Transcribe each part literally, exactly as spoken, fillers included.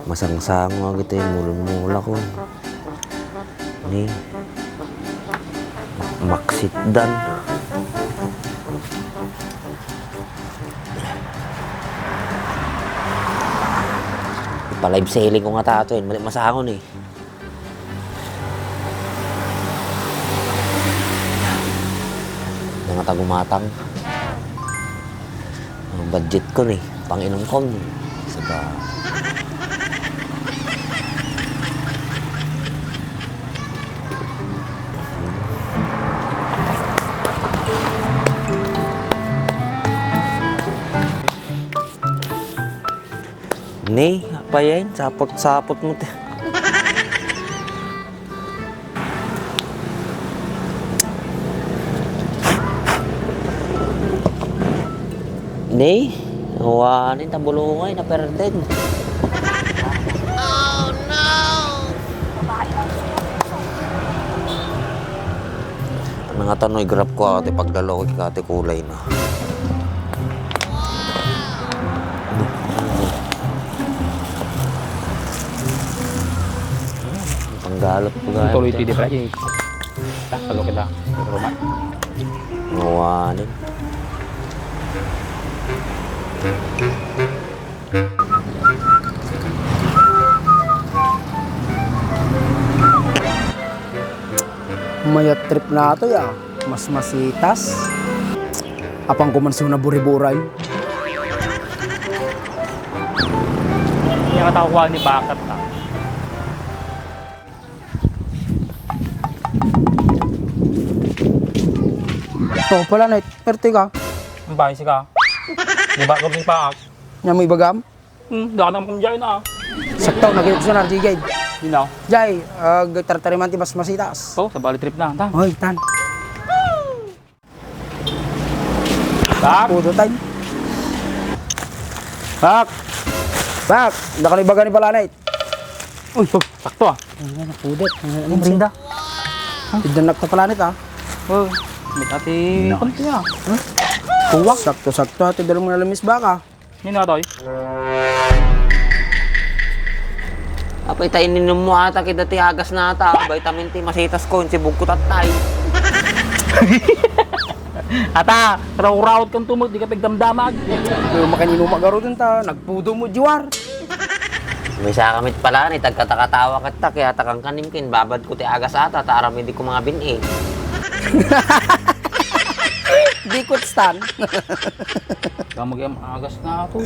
Masangsango agitoy mulmulak, oh. Ni maksitdan. Ipa-live selling ko ngata atoy, madi masango ni. Nangatagumatang. Ang budget ko ni, panginom ko ni. Saka, ni, apayen, sapot-sapot mo ti. Ni, awanen ta bulungay, naperten. Nangatan no i-grab ko ti paglalawag ka ti kulay na. Panggalot ko gaya. Tuloy ti di pala, eh. Ta, palo kita. Roma. Awanen. Mayat trip natoy, ah. Mas masitas. Apan ko man suna buriburay. Yung tao ko ni bakat na. Ito pala, Net. Perte ka. Ang bahay sika. Di ba, kung ipaak? Nya mo ibagam? Hmm, daan naman kung dyan na. Sakto, nagayog sa narjigay. Yun na. Jay, ah, tartariman ti mas masitas. Oh, sa bali trip na, ta. Hoy, tan. Bak! Pudo tayo. Bak! Bak! Daka ni baga ni Palanay. Uy, oh, sakto ah. Ay, napudet. Ang Ang rinda. Tignan na ka Palanay, ah. Oh, may ati No. Kunti ah. Kuwak. Sakto-sakto, ate, dala mo na lamis baka. Nino atoy? Apay ta ininom mo ata kita ti agas na ata. Vitamin ti masitas ko, sibog ko tatay. Ata, raw-rawat kang tumot, di ka pigdamdamag. Pero makanino magaruden ta, nagpudo mo, Juar. May sakamit pala ni, tagkatakatawa katta, kaya takang kanim kin, babad ko ti agas ata, ta aram di ko mga bin-i. Di ko stan. Kamu kaya maagas na ako.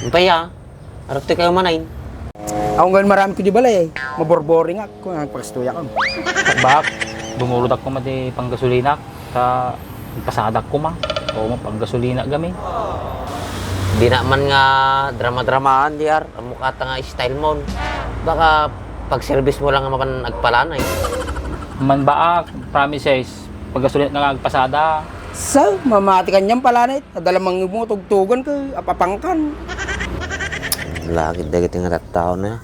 Antay ah. Arap ti kayo manain. Ako ngayon marami ko di balay eh. Maborboring ako. Nagpakastuyak ako. Bak, bumurod ako mati panggasolina. Ta, pasadak ko ma. O, panggasolina kami. Di na man nga drama-dramaan, di ar. Amo ka ta nga style mo. Baka pag-service mo lang nga mapan agpalanay. Man ba, ah, promises. Paggasolina nga agpasada. So, mamati kanyang palanay. Adala mangibong tugtugan ka, apapangkan. Lagi dagiti nga tattao na.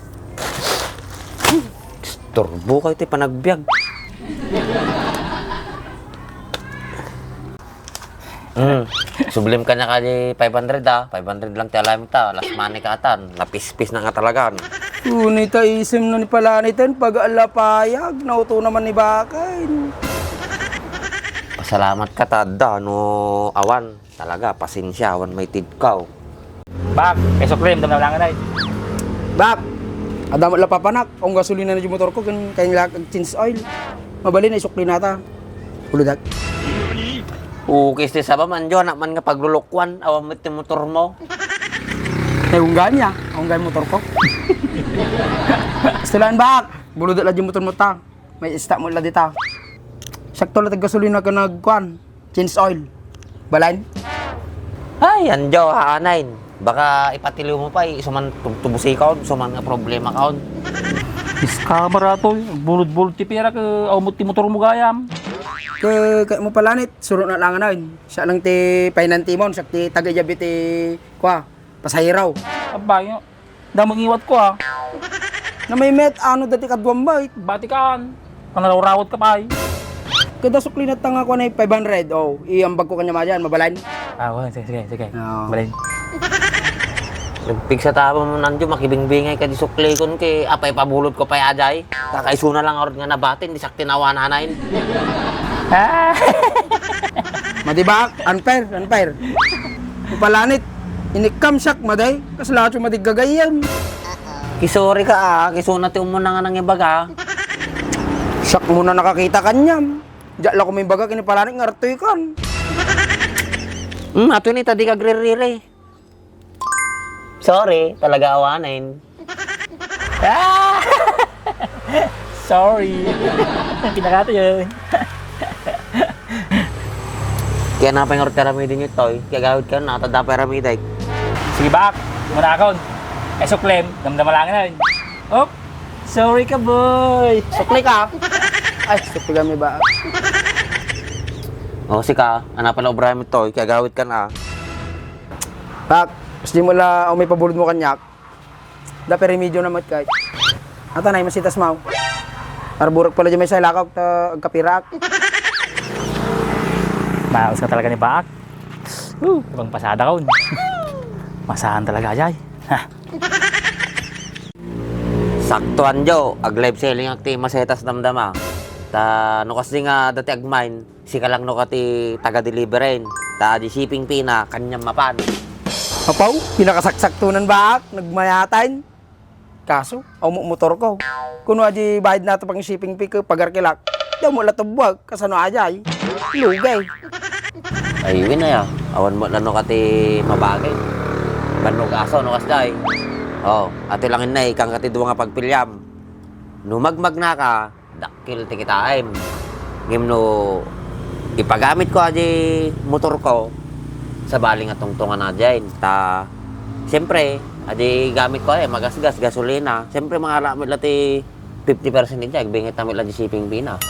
Istorbo kayo ti panagbiag. Mm. Sublim ka na kadi five hundred, ah. Five hundred lang ti alam ta. Last money ka atan. Lapispis na nga talagan. Unay ta isim na ni palanay ten pag alapayag. Nauto naman ni bakay. Pasalamat ka ta adda no awan. Talaga, pasensia, awan may tidkaw. Bak, ice cream, dam na langan ay. Bak, adda mo la papanak, ang gasolina na di motor ko, kan, kan la, change oil. Mabalin, isukli nata. Uludak. Ukis ti saba man, jo, anak man nga paglulukwan, awan mo ti motor mo. Ay, unggan niya, unggan motor ko. Gusto lang, Bak, buludak la di motor mo ta. May ista mo la dita. Sakto la tag gasolina ka nagkuan. Change oil. Balan? Ay, anjo, haanayn. Baka ipatiliw mo pa, eh, isuman tub-, tubusi kaon, isuman nga problema kaon. Scammer atoy, bulod-bulod ti pera ka, aw mo ti motor mo gayam. Ke, ke mo palanit, suro na lang anayon. Siya lang ti painantimon, siya ti tagayabi ti, kwa, pasahero. Abay, Damo ngiwat ko, ah. Na may met, ano dati kaduam ba? Batikan. Panaraw-rawat ka pa, eh. Kada sukli na tanga ko na five hundred. Oh, iambag ko kanya mayan, mabalan. Ah, wala. Sige, sige, sige. Oo. Balay. Nagpigsa ta mo nanjo, makibingbingay ka di suklikon ket apay pabulot ko pay ajay. Kakaisuna lang arod nga nabatin, di sakti nawananain. Ah! Madi ba? Unfair, unfair. Palanit, inikkam siak, maday. Kasla siak madi gagayyem. Kisori ka, ah. Kisuna ti umuna nga nangibaga. Siak muna nakakita kaniam. Diak la ko maibaga ken ni Palanit nga artoy kan. Hmm, ato ni, ta di ka agririri. Sorry, talaga awanen. Ah! Sorry. Pinakato yun. Kaya napay nga aramidin yun, Toy. Kaya gawid ka na, tada pa aramidin. Sige, bak. Muna akon. Ay, suklem. Damdama lang na. Oh, sorry ka, boy. Sukli ka. Ay, sukli kami ba? O, sika. Ano pala obra mo, Toy? Kaya gawid ka na. Bak, mas di mo la, o may pabulod mo kanyak. Dapat remedyo na met kay. Ata na, masitas mo. Arburak pala di may salakaw, ta agkapiraak. Maus ka talaga ni Baak. Uh, ibang pasada ka, un. Masahan talaga, ajay. Ha. Sakto, Anjo. Ag-live selling ak ti masetas damdama. Ta, no kas di nga dati agmain, sika lang no ka ti taga-delivery. Ta, di shipping fee na, kaniam mapan. Apaw, pinakasaksaktunan Baak, nagmayatan. Kaso, awan met motor ko. Kuno, adi bayad na to pang shipping fee ko, pagarkilak. Di mo la tubuag, kasano ajay? Lugay. Ay, win aya. Awan met la no ka ti mabagi. Bannog aso, no kasjay. O, ato lang inna, ikan ka ti dua nga pagpiliam. No magmagna ka, dakkel ti kitaem. Ngem no ipagamit ko adi motor ko, sabali nga tungtungan ajay. Ta, siyempre, adi gamit ko ay magasgas, gasolina. Siyempre, mangala met la ti fifty percent iti agbingit met la di shipping fee na.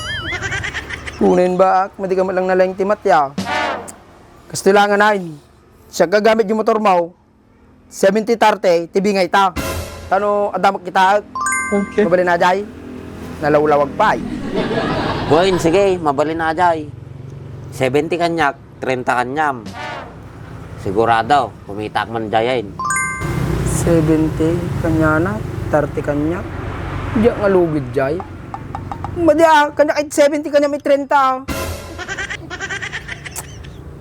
Kunen Baak, madi ka met lang nalaing ti matya. Kastoy lang nga nine. Siak gagamit di motor mo. Seventy thirty, ti bingay ta. Tano, adda met kitaek. Okay. Mabalin ajay. Nalawlawag pay. Boy, sige, mabalin ajay. Seventy kaniak, trenta kaniam. Sigurado, kumitaak man jayen. Seventy kaniana, thirty kaniak. Diak nga lugid jay. Madi a, kaniak ay seventy, kaniam ay trenta.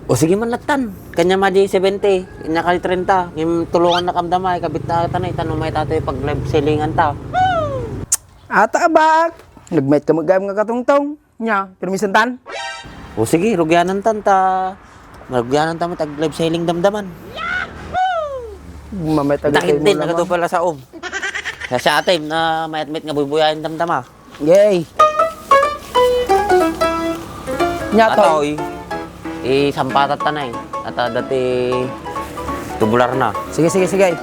O sige man lattan. Kaniam a di seventy, kaniak a di trenta. Ngem tulongannak damdama, ikabit ta ata na, itano may tato pag-live sellingan ta. Ata, Baak. Nagmayat ka met gayam nga katungtong. Nia, permisan tan? O sige, rugianan tan ta. Marugianan ta met ag-live selling damdaman. Mamayat a Takit din, nagatupa la sa um. Sa, sa atim na mayat-mayat nga buybuyaen damdama. Yay! Nia, Toy. Atoy, isampatat ta na eh. At, ah, dati tubular na. Sige, sige, sige.